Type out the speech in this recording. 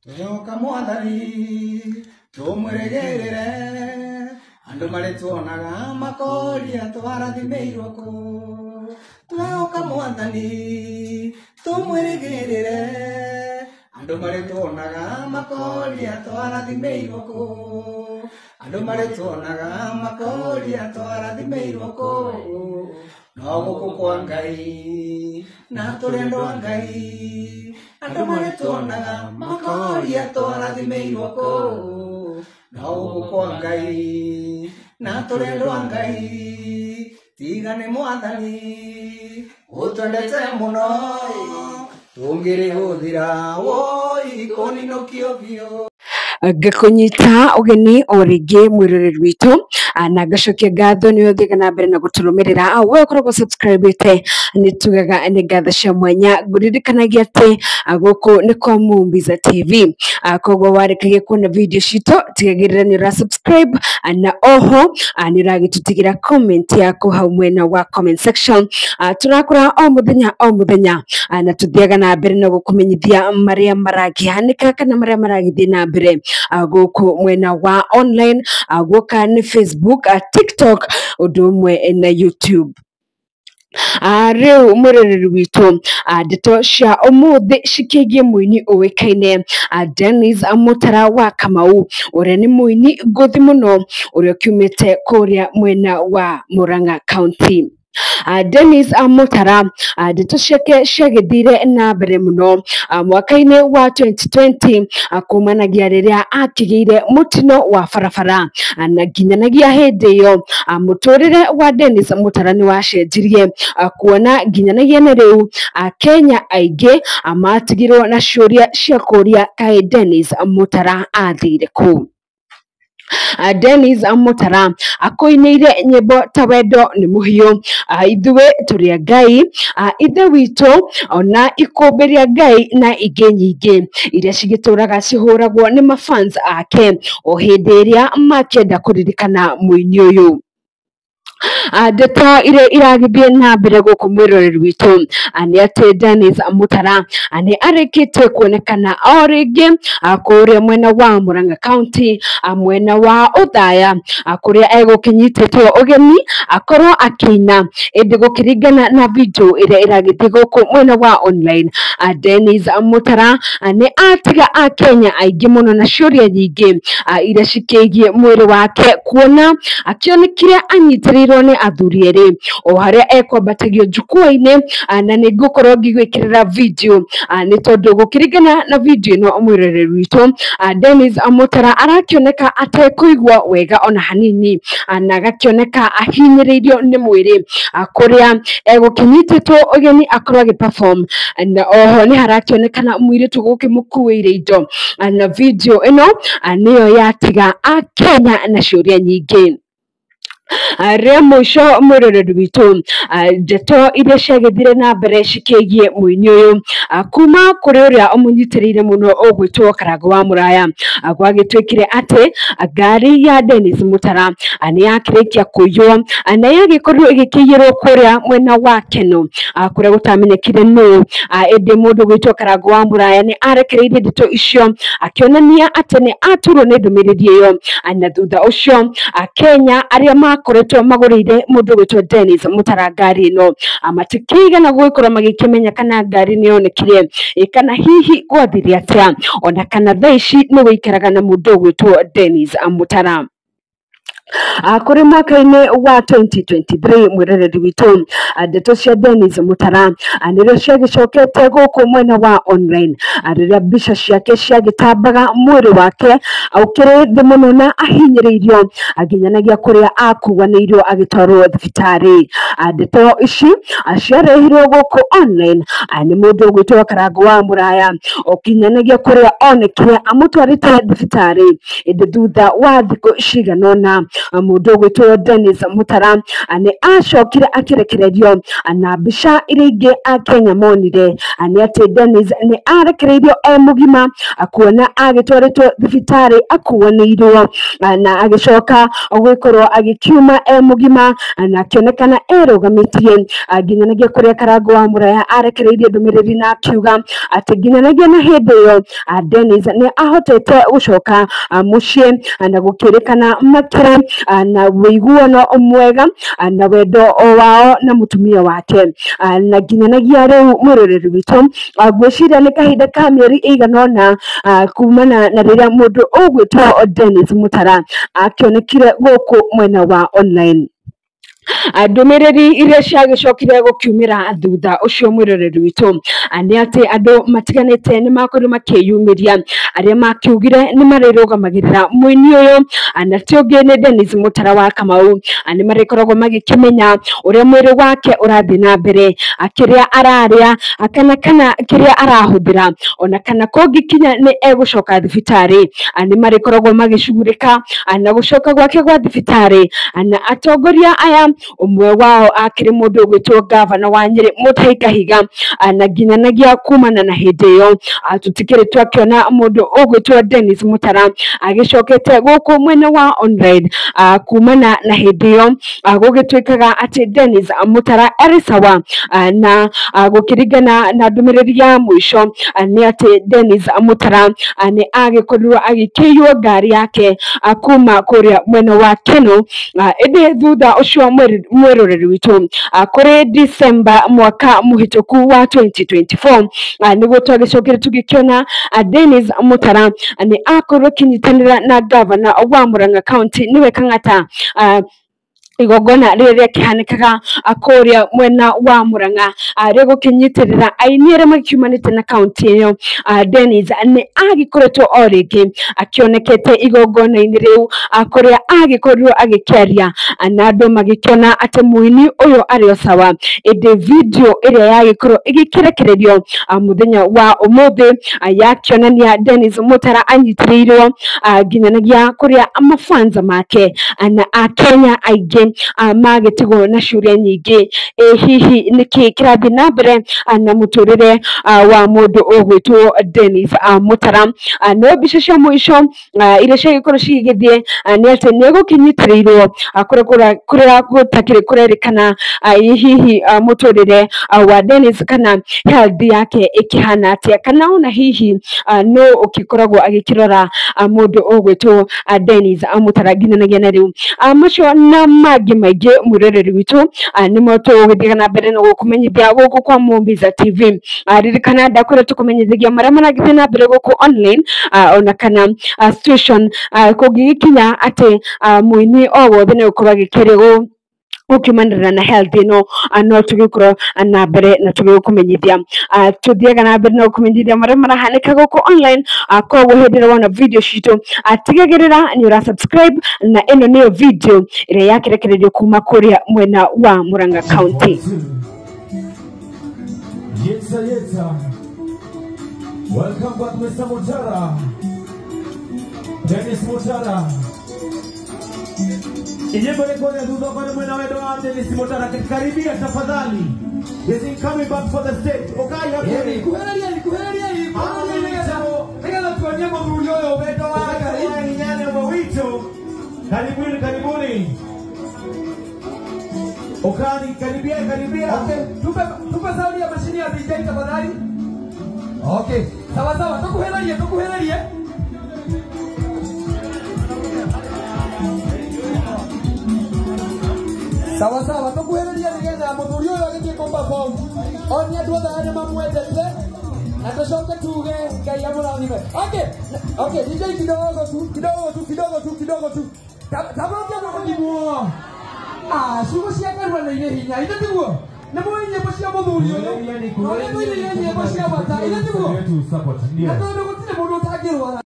Twehoka Mwathani tumwĩrĩgĩrĩre, andũ marĩtuonaga makoria twarathimĩirwo kũ. Twehoka Mwathani tumwĩrĩgĩrĩre, andũ marĩtuonaga makoria twarathimĩirwo kũ. Andũ marĩtuonaga makoria twarathimĩirwo kũ. No gũkũ kwa Ngai na tũrĩ andũ a Ngai, andũ marĩtuonaga makoria twarathimĩirwo kũ. No gũkũ kwa Ngai na tũrĩ andũ a Ngai, tiga nĩ Mwathani ũtwendete mũno, tũngĩrĩgũthira woi kũninũkio biũ. Ngakũnyita ũgeni o rĩngĩ mwĩroreri witũ, na ngacokia ngatho nĩ ũthiaga na mbere na gũtũrũmĩrĩra. We ũkoragwo subscribe-ĩte, nĩ tugaga nĩ ngatho cia mwanya. Ngũririkanagia atĩ gũkũ nĩ kwa Mumbiza TV, koguo warĩkagia kuona video citũ tigagĩrĩra nĩ ũra subscribe, na oho nĩ ũragĩtũtigĩra comment yaku hau mwena wa comment section. Tũrakũra o mũthenya o mũthenya, na tũthiaga na mbere na gũkũmenyithia marĩa marakĩhanĩka kana marĩa maragĩthiĩ na mbere gũkũ mwena wa online, guoka nĩ Facebook, TikTok ũndũ ũmwe na YouTube. Rĩu mwĩroreri witũ, ndeto cia ũmũthĩ cikĩgiĩ mũini ũĩkaine Dennis Mutara wa Kamau, ũrĩa nĩ mũini ngũthi mũno ũrĩa ũkiumĩte kũrĩa mwena wa Murang'a County. Dennis Mutara, ndeto ciake ciagĩthire na mbere mũno mwaka-inĩ wa 2020, kumanagia rĩrĩa akĩgĩire mũtino wa barabara, na nginyanagia hĩndĩ ĩyo mũtũrĩre wa Dennis Mutara nĩ wacenjirie, kuona nginyanagia na rĩu Kenya aingĩ matigirwo na ciũria cia kũria kaĩ Dennis Mutara athire kũ. Dennis Mutara akũinĩire nyĩmbo ta wendo nĩ mũhiũ, ithuĩ tũrĩ a Ngai, ithe witũ, ona ikũmbĩ rĩa Ngai na ingĩ nyingĩ iria cigĩtũraga cihũragwo nĩ mafans ake o hĩndĩ ĩrĩa makĩenda kũririkana mũini ũyũ. Ndeto iria iragĩthiĩ na mbere gũkũ mwĩroreri witũ nĩ atĩ Dennis Mutara nĩ arĩkĩtie kuonekana o rĩngĩ kũrĩa mwena wa Murang'a County, mwena wa Othaya, kũrĩa egũkĩnyitĩtwo ũgeni akorwo akĩina. Ĩndĩ gũkĩringana na video ĩrĩa ĩragĩthiĩ gũkũ mwena wa online, Dennis Mutara nĩ atiga Akenya aingĩ mũno na ciũria nyingĩ iria cikĩgiĩ mwĩrĩ wake, kuona akĩonekire anyitĩrĩirwo nĩ athuri erĩ o harĩa ekwambatagio jukwaa-inĩ, na nĩ ngũkorwo ngĩgwĩkĩrĩra video, nĩ tondũ gũkĩringana na video ĩno mwĩroreri witũ, Dennis Mutara arakĩoneka atekũigua wega ona hanini, na agakĩoneka ahinyĩrĩirio nĩ mwĩrĩ, kũrĩa egũkĩnyitĩtwo ũgeni akorwo agĩ perform, na oho nĩ harakĩonekana mũirĩtu gũkĩmũkuĩire indo, na video ĩno nĩyo yatiga Akenya na ciũria nyingĩ. Rĩa mũico mwĩroreri witũ, ndeto iria ciagĩthire na mbere cikĩgiĩ mũini ũyũ kuma kũrĩ ũrĩa ũmũnyitĩrĩire mũno ũgwĩtwo Karangũ wa Mũraya, gwagĩtuĩkire atĩ ngari ya Dennis Mutara nĩ yakĩrĩkia kũiywo, na yagĩkorirwo ĩgĩkĩiyĩrwo kũrĩa mwena wa Keno, kũrĩa gũtamenyekire nũ. Ĩndĩ mũndũ ũgwĩtwo Karangũ wa Mũraya nĩ arekereirie ndeto icio akĩonania atĩ nĩ aturwo nĩ ndũmĩrĩri ĩyo, na thutha ũcio Akenya arĩa makoretwo magũrĩire mũndũ ũgwĩtwo Dennis Mutara ngari ĩno matikĩigana gũgĩkorwo magĩkĩmenya kana ngari nĩ yonekire, kana hihi gwathire atĩa, ona kana thaa ici nĩ wĩikaraga na mũndũ ũgwĩtwo Dennis Mutara. Kũrĩ mwaka-inĩ wa 2023 mwĩroreri witũ, ndeto cia Dennis Mutara nĩrĩo ciagĩcokete gũkũ mwena wa online, rĩrĩa mbica ciake ciagĩtambaga mwĩrĩ wake ũkĩrĩ thĩ mũno na ahinyĩrĩirio nginyanagia kũrĩa akuanĩirio agĩtwarwo thibitarĩ. Ndeto ici ciarehirwo gũkũ online nĩ mũndũ ũgwĩtwo Karangũ wa Mũraya ũkinyanagia kũrĩa onekire amũtwarĩte thibitarĩ, ĩndĩ thutha wa thikũ cigana ũna Mũndũ ũgwĩtwo Dennis Mutara nĩ acokire akĩrekererio, na mbica iria ingĩ akenya monire nĩ atĩ Dennis nĩ arekereirio e mũgima, kuona agĩtwarĩtwo thibitarĩ akuanĩirwo, na agĩcoka gũgĩkorwo agĩkiuma e mũgima na akĩonekana erũgamĩtie nginyanagia kũrĩa Karangũ wa Mũraya arekereirie ndũmĩrĩri na akiuga atĩ nginyanagia na hĩndĩ ĩyo Dennis nĩ ahotete gũcoka mũciĩ, na gũkĩrĩkana makĩrĩ na ũiguano mwega na wendo wao na mũtumia wake. Na nginyanagia rĩu mwĩroreri witũ, ngwĩciria nĩ kahinda ka mĩeri ĩigana ũna kumana na rĩrĩa mũndũ ũgwĩtwo Dennis Mutara akĩonekire gũkũ mwena wa online. Ndũmĩrĩri iria ciagĩcokire gũkiumĩra thutha ũcio mwĩroreri witũ nĩ atĩ andũ matiganĩte nĩ makorirwo makĩyumĩria, arĩa makiugire nĩ marĩrũgamagĩrĩra mũini ũyũ, na ti ũngĩ nĩ Dennis Mutara wa Kamau. Nĩ marĩkoragwo magĩkĩmenya ũrĩa mwĩrĩ wake ũrathiĩ na mbere, kĩrĩa ararĩa, kana kĩrĩa arahũthĩra, ona kana kũngĩkinya nĩ egũcoka thibitarĩ, nĩ marĩkoragwo magĩcugurĩka na gũcoka gwake gwa thibitarĩ. Na atongoria aya ũmwe wao akĩrĩ mũndũ ũgwĩtwo gavana wa Nyĩrĩ Mutahi Kahiga, na nginyanagia kumana na hĩndĩ ĩyo tũtikĩrĩ twakĩona mũndũ ũgwĩtwo Dennis Mutara agĩcokete gũkũ mwena wa online. Kumana na hĩndĩ ĩyo gũgĩtuĩkaga atĩ Dennis Mutara arĩ sawa, na gũkĩringana na ndũmĩrĩri ya mũico nĩ atĩ Dennis Mutara nĩ agĩkorirwo agĩkĩiywo ngari yake kuma kũrĩa mwena wa Keno. Ĩndĩ thutha ũcio mwĩroreri witũ, kũrĩ December mwaka mũhĩtũku wa 2024 nĩguo twagĩcokire tũgĩkĩona Dennis Mutara nĩ akorirwo akĩnyitanĩra na gavana wa Murang'a County nĩwe Kang'ata, igongona rĩrĩa rĩakĩhanĩkaga kũrĩa mwena wa Murang'a rĩgũkĩnyitĩrĩra aini arĩa makiumanĩte na kaunti ĩyo. Dennis nĩ agĩkoretwo o rĩngĩ akĩonekete igongona-inĩ rĩu, kũrĩa agĩkorirwo agĩkĩaria na andũ magĩkĩona atĩ mũini ũyũ arĩ o sawa. Ĩndĩ video ĩrĩa yagĩkorwo ĩgĩkĩrekererio mũthenya wa ũmũthĩ yakĩonania Dennis Mutara anyitĩrĩirwo nginyanagia kũrĩa mafanza make na akenya aingĩ magĩtigwo na ciũria nyingĩ, hihi nĩkĩ kĩrathiĩ na mbere na mũtũrĩre wa mũndũ ũgwĩtwo Dennis Mutara. No mbica cia mũico iria ciagĩkorwo cigĩthiĩ nĩ atĩ nĩ egũkĩnyitĩrĩirwo kũrĩa gũtakĩrĩ kũrerĩkana hihi mũtũrĩre wa Dennis kana health yake ĩkĩhana atĩa, kana ona hihi no ũkĩkoragwo agĩkĩrora mũndũ ũgwĩtwo Dennis Mutara nginyanagia na rĩu. Macio na mangĩ maingĩ mwĩroreri witũ nĩmo tũgũgĩthiĩ na mbere na gũkũmenyithia gũkũ kwa Mumbiza TV. Ririkana ndakwĩra tũkũmenyithagia marĩa maragĩthiĩ na mbere gũkũ online, ona kana situation kũngĩgĩkinya atĩ mũini o wothe nĩ gũkorwo agĩkĩrĩgwo gũkiumanĩra na health ĩno, no tũgĩkorwo na mbere na tũgĩgũkũmenyithia. Tũthiaga na mbere na gũkũmenyithia marĩa marahanĩka gũkũ online. Koguo hĩndĩ ĩrĩa wona video citũ, tigagĩrĩra nĩ ũra subscribe, na ĩno nĩyo video ĩrĩa yakĩrekererio kuma kũrĩa mwena wa Murang'a County. Yetsa yetsa. Welcome back Mr. Mutara. Dennis Mutara. Inyimbo rekodi thutha kwa mwena wendo wa Dennis Mutara karibia tafadhali. Is coming back for the stage. Okay, hapo. Kuhereria kuhereria nĩgetha tuonie mũthuri ũyũ wendo wa Ngai. Nyane mwito. Karibuni karibuni. Okani karibia karibia. Okay, tupe sauti ya mashini ya DJ tafadhali. Okay, sawa sawa, tukuhererie tukuhererie. Sawa sawa, tukuhereria nĩgetha mũthuri ũyũ agĩthiĩ kũ perform. Onie andũ othe arĩa mamwendete na tũcoke tuge Ngai amũrathime. Okay, okay, DJ kidogo tu, kidogo tu, kidogo tu, kidogo tu. Tabrokia mũthiguo. Ah, ciugo cia Karua nĩ irĩ hinya, ithe tiguo? Nĩ mũĩ nyĩmbo cia mũthuri ũyũ? No nĩ mũĩ nyĩmbo cia bata, ithe tiguo? Na tondũ gũtirĩ mũndũ ũtangĩrwara.